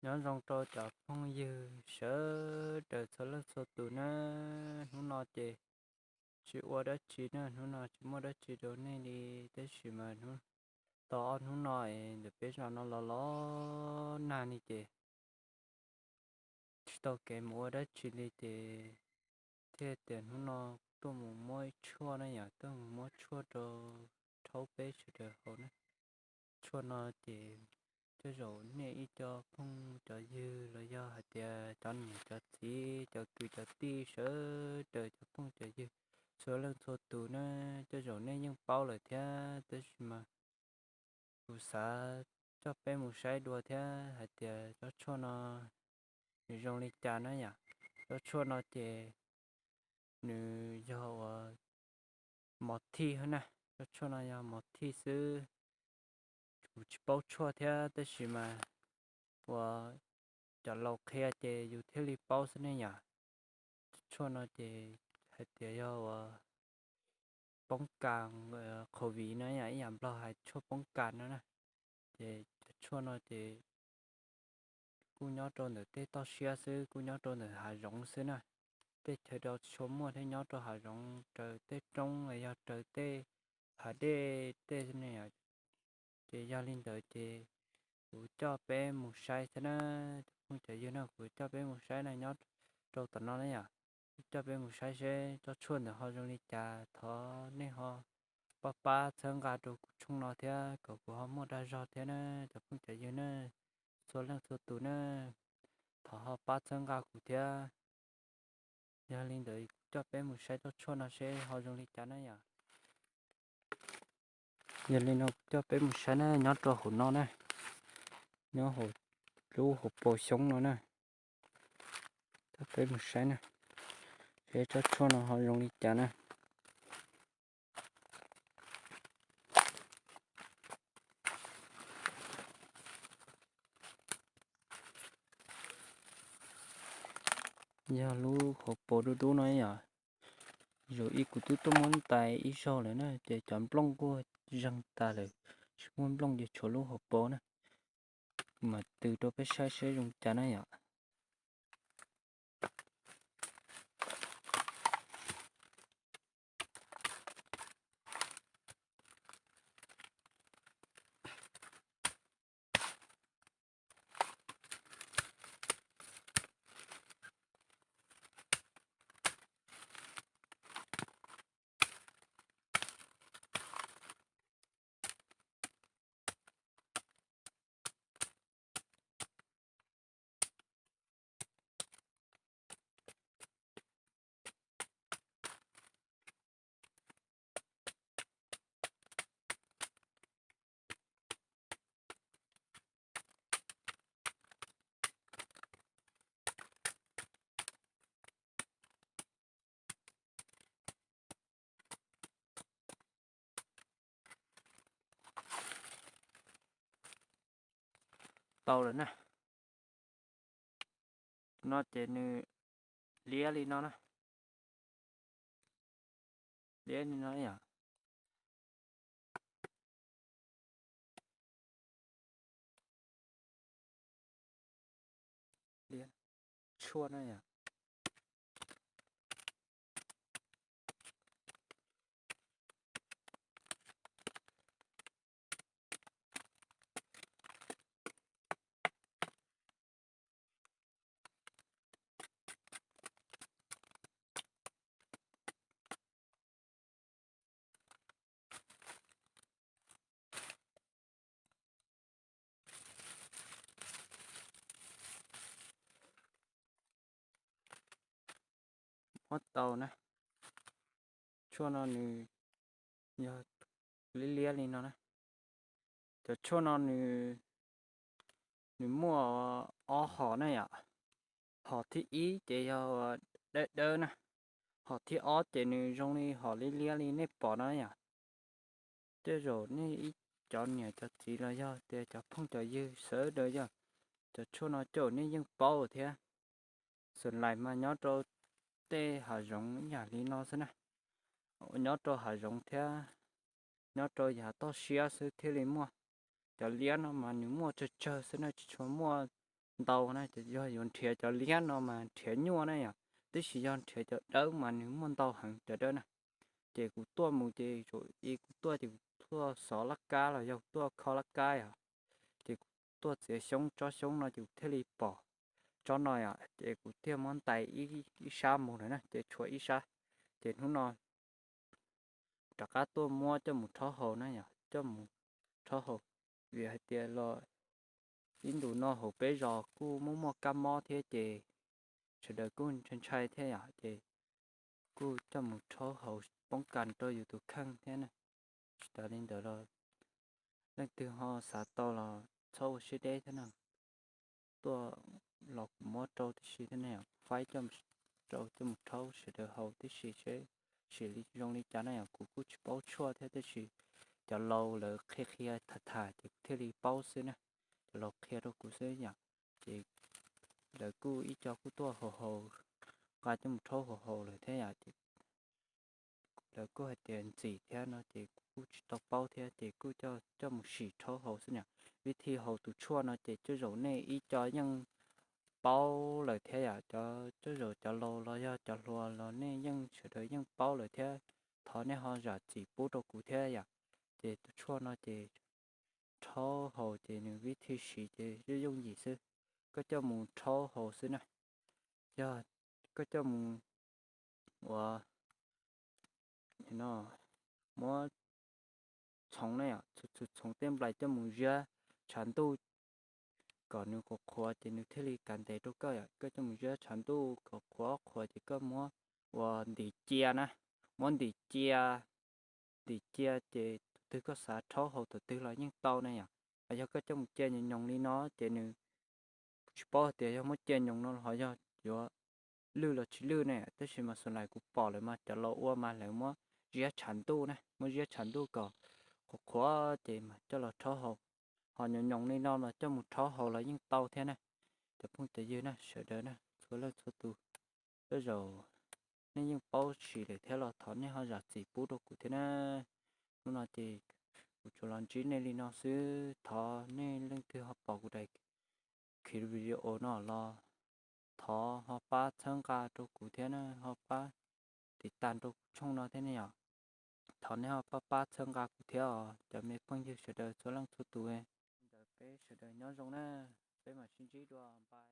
Nyob zoo rau cov phooj ywg sawv daws txhua leej txhua tus na. Hnub no ces tsis ua dab tsi na, hnub no tsis muaj dab tsi rau nej li, tab sis mas hnub, tau ob hnub no es ntawm peb zos no los los nag li ces tsis tau kev mus ua dab tsi li ces thiaj tias hnub no tuaj mus muab ib tshuaj na yom, tuaj mus muab tshuaj rau rhaub peb sawv daws haus na. Tshuaj no ces tej zaum nej ib co phooj cov ywg los yog hais tias cov niam cov txiv cov kwv cov tij sawv daws cov phooj cov ywg txhua leej txhua tus na, tej zaum nej yeej paub lawm thiab, tab sis mas kuv xav coj peb mus saib dua thiab hais tias cov tshuaj no nws zoo li cas na yom. Cov tshuaj no ces nws yog uas mos thij na, cov tshuaj no yog mos thij xwb. Kuv tsis paub tshuaj thiab tab sis mas uas cov laus qhia ces yus thiaj li paub xwb ne yom. Cov tshuaj no ces hais tias yog uas poob kas covid no yom, ib yam nplog hais tshuaj poob kas no na. Ces cov tshuaj no ces kuj nyob rau ntawm tej toj siab xwb, kuj nyob rau ntawm hav zoov xwb na. Tej chaw rau tsis tshua muaj thiab, nyob rau hav zoov raws tej roob los yog raws tej hav dej tej ne. Ces yog li ntawd ces kuv coj peb mus saib xwb na. Cov phooj cov ywg na, kuv coj peb mus saib na, nyob rau tom no na yom. Coj peb mus saib seb tsob tshuaj ntawd ho zoo li cas, thov nej ho pab pab txhawb nqa rau kuv tshooj no thiab kom kuv ho muaj dag zog thiab na, cov phooj cov ywg na, txhua leej txhua tus na, thov ho pab txhawb nqa kuv thiab. Yog li ntawd kuv coj peb mus saib tsob tshuaj no seb ho zoo li cas na yom. Yog li no kuv coj peb mus saib na, nyob rau hauv no na, nyob hauv lub hauv paus xyoob no na. Coj peb mus saib na, seb tsob tshuaj no ho zoo li cas na. Yog lub hauv paus dub dub no yom. Zaum ib kuv twb tuaj muab ntais ib zaug lawm na, ces cov nplooj kuj zeeg tas lawm, tsis muaj nplooj ces tshuav lub hauv paus na. Kuv mam tws rau peb saib seb zoo cas na yom. Tau lawm na. No ces nws liab li no na. Liab li no yom. Liab tshuaj na yom. Muab tau na. Tshuaj no nws yog liab liab li no na. Cov tshuaj no nws, nws muaj ob hom na yom. Hom thib ib ces yog dawb dawb na. Hom thib ob ces nws zoo li hom liab liab li nej pom no yom. Tej zaum nej ib cov niam cov txiv los yog tias cov phooj cov ywg sawv daws yog cov tshuaj no caum nej yeej paub thiab. Xeem Laim mas nyob rau tej hav zoov ib yam li no xwb na. Nyob rau hav zoov thiab nyob rau yav toj siab xwb thiaj li muaj. Cov liab no mas nws muaj tsawg tsawg xwb na, tsis tshua muaj ntau na, yog yuav nrhiav cov liab no mas nrhiav nyuaj na yom, tab sis yog nrhiav cov dawb mas nws muaj ntau heev cov dawb na. Ces kuv tuaj mus ces, i kuv tuaj ces kuv tuaj xov laj kab los yog tuaj kho laj kab yom, ces kuv tuaj txiav xyoob tsob xyoob no ces kuv thiaj li pom tsob no yom, ces kuv thiaj muab ntais ib sab mus lawm na, ces tshuav ib sab, ces hnub no rov qab tuaj muab coj mus rhaub haus na yom, coj mus rhaub haus, vim hais tias los ib ntus no hauv peb zos kuj muaj muaj kab mob thiab ces sawv daws kuj ntshai ntshai thiab yom, ces kuj coj mus rhaub haus poob kas rau yus tus kheej thiab na. Tsis tas li ntawd los leej twg ho xav tau los txhob ua siab deb thiab na, tuaj los kuv muab rau tib si thiab ne, faib coj rau coj mus rhaub sawv daws haus tib si seb sim zoo li cas na yom. Kuv kuj tsis paub tshuaj thiab tab sis cov laus lawv qhia qhia tham tham ces kuv thiaj li paub xwb na, cov laus qhia rau kuv xwb yom. Ces lawv kuj ib co kuj tuaj haus haus, nqa coj mus rhaub haus haus lawm thiab yom, ces lawv kuj hais tias ntxim thiab no ces kuv kuj tsis tau paub thiab ces kuj coj mus sim rhaub haus xwb na. Vib thij haus tus tshuaj no ces tej zaum nej ib co yeej paub lawm thiab yom, cov tej zaum cov laus los yog cov hluas los nej yeej sawv daws yeej paub lawm thiab, thov nej ho zam txim pub rau kuv thiab yom. Ces tus tshuaj no ces rhaub haus ces nws vib thij siv ces yooj yooj yim xwb. Koj coj mus rhaub haus xwb na, yog koj coj mus ua no, muab txhoov ne yom, txhoov tej nplais coj mus ziab tshav ntuj kom nws qhuav qhuav ces nws thiaj li kav ntes rau koj yom. Koj coj mus ziab tshav ntuj kom qhuav qhuav ces koj muab ua ntim cia na, muab ntim cia, ntim cia ces tus twg koj xav rhaub haus tus twg los yeej tau na yom. Yog koj coj mus cia nyoos nyoos li no ces nws tsis paub hais tias yog muab cia nyoos no los ho yog yuav lwj los tsis lwj ne, tab sis mas xus lais kuv pom lawm mas cov laus ua mas lawv muab ziab tshav ntuj na, muab ziab tshav ntuj kom qhuav qhuav ces mas coj los rhaub haus. Ho nyoos nyoos li no mas coj mus rhaub haus los yeej tau thiab na. Cov phooj cov ywg na, sawv daws na, txhua leej txhua tus, tej zaum nej yeej paub sim lawm thiab los thov nej ho zam txim pub rau kuv thiab na. Hnub no ces kuv tsuas los ntsib nej li no xwb, thov nej leej twg ho pom kuv daim khiv video no los thov ho pab txhawb nqa rau kuv thiab na, ho pab tiv tas rau kuv tshooj no thiab ne yom. Thov nej ho pab pab txhawb nqa kuv thiab os cov me phooj ywg sawv daws txhua leej txhua tus. Ntawd peb sawv daws nyob zoo na, peb mam sib ntsib dua, bye.